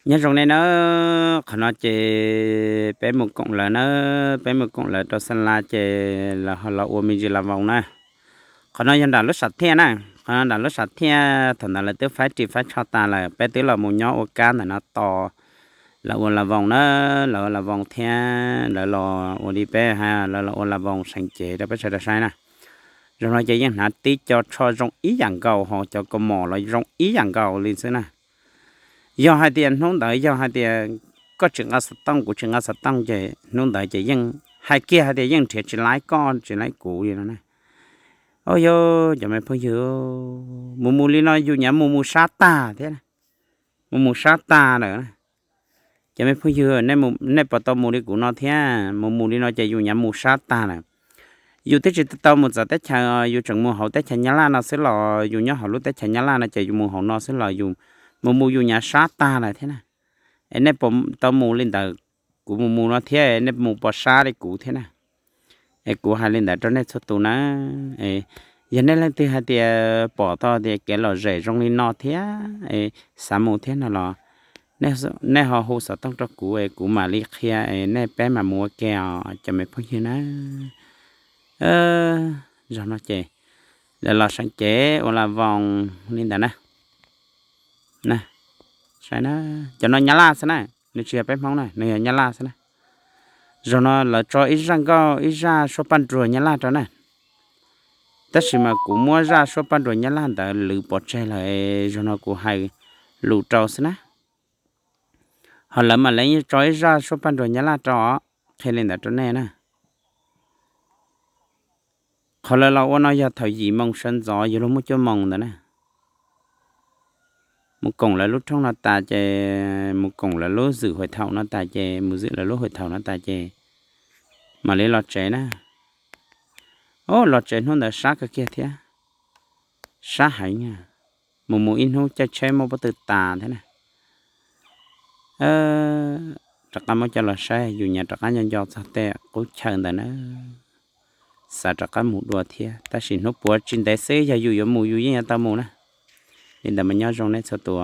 Nyob zoo nej na, qhov no ces peb mus koom lawv na, peb mus koom lawv rau Xeeb Las ces lawv ho los ua me ntsis las voos na. Qhov no yog nram lub sam thiaj na, qhov no nram lub sam thiaj thaum ntawd lawv twb faib ris faib tsho tas lawm, peb twb los mus nyob ua kab ntawm no tos lawv ua las voos na, lawv ua las voos thiab lawv los ua li peb hais lawv los ua las voos seev cev rau peb sawv daws saib na. Zoo no ces yeej hnav tib co tsho zoo ib yam nkaus, ho cov kaus mom los zoo ib yam nkaus li xwb na. Yog hais tias hnub ntawd yog hais tias koj tsis nqa xov tooj, kuv tsis nqa xov tooj ces hnub ntawd ces yeej hais kiag hais tias yeej nrhiav tsis laib koj tsis laib kuv li no na. Au yog cov me phooj ywg, mus mus li no yus nyav mus mus sab tag thiab, mus mus sab tag lawm. Cov me phooj ywg, nej puas tau mus li kuv no thiab? Mus mus li no ces yus nyav mus sab tag lawm. Yus twb tsis tau mus txawv teb chaws, yus tseem mus hauv teb chaws Nyab Laj no xwb los, yus nyob hauv lub teb chaws Nyab Laj no ces yus mus hauv no xwb los yus mus mus yus nyav sab tag lawm thiab na. Es nej puas tau mus li ntawd kuv mus mus no thiab, nej mus puas sab li kuv thiab na? Es kuv hais li ntawd rau nej txhua tus na. Yog nej leej twg hais tias pom tau tias kev lom zem zoo li no thiab, xav mus thiab no los, nej ho hu xov tooj rau kuv es kuv mam li qhia es nej peb mam mus ua ke os cov me phooj ywg na. Zaum no ces lawv los seev cev ua las voos li ntawd na. Saib na, cov no Nyab Laj xwb na, nws tsis yog peb Hmoob na, nws yog Nyab Laj xwb na. Zaum no lawv tso ib zaj nkauj ib zaj suab paj nruag Nyab Laj rau na. Tab sis mas kuv muab zaj suab paj nruag Nyab Laj ntawd lwv pov tseg lawm, zaum no kuv hais lus rau xwb na. Ho lawv mam li tso ib zaj suab paj nruag Nyab Laj rau, qhia li ntawd rau nej na. Qhov lawv los ua no yog thaum yim moos sawv ntxov yuav luag muaj cuaj moos ntawd na. Mus koom lawv lub rooj no tas ces, mus koom lawv lub zwm huam thaum no tas ces, mus zwm lawv lub huam thaum no tas ces mam li los tsev na. Au, los tsev hnub ntawd sab kawg kiag thiab, sab heev. Mus mus ib hnub caij tsheb muab pob tw tas thiab na. Rov qab muab coj los saib, yus nyav rov qab nco nco txog tej qub chaw ntawd na, xav rov qab mus dua thiab. Tab sis hnub puav tsis ntev xwb yog yus yuav mus yus yeej yuav tau mus na. Li ntawd mas nyob zoo nej txhua tus.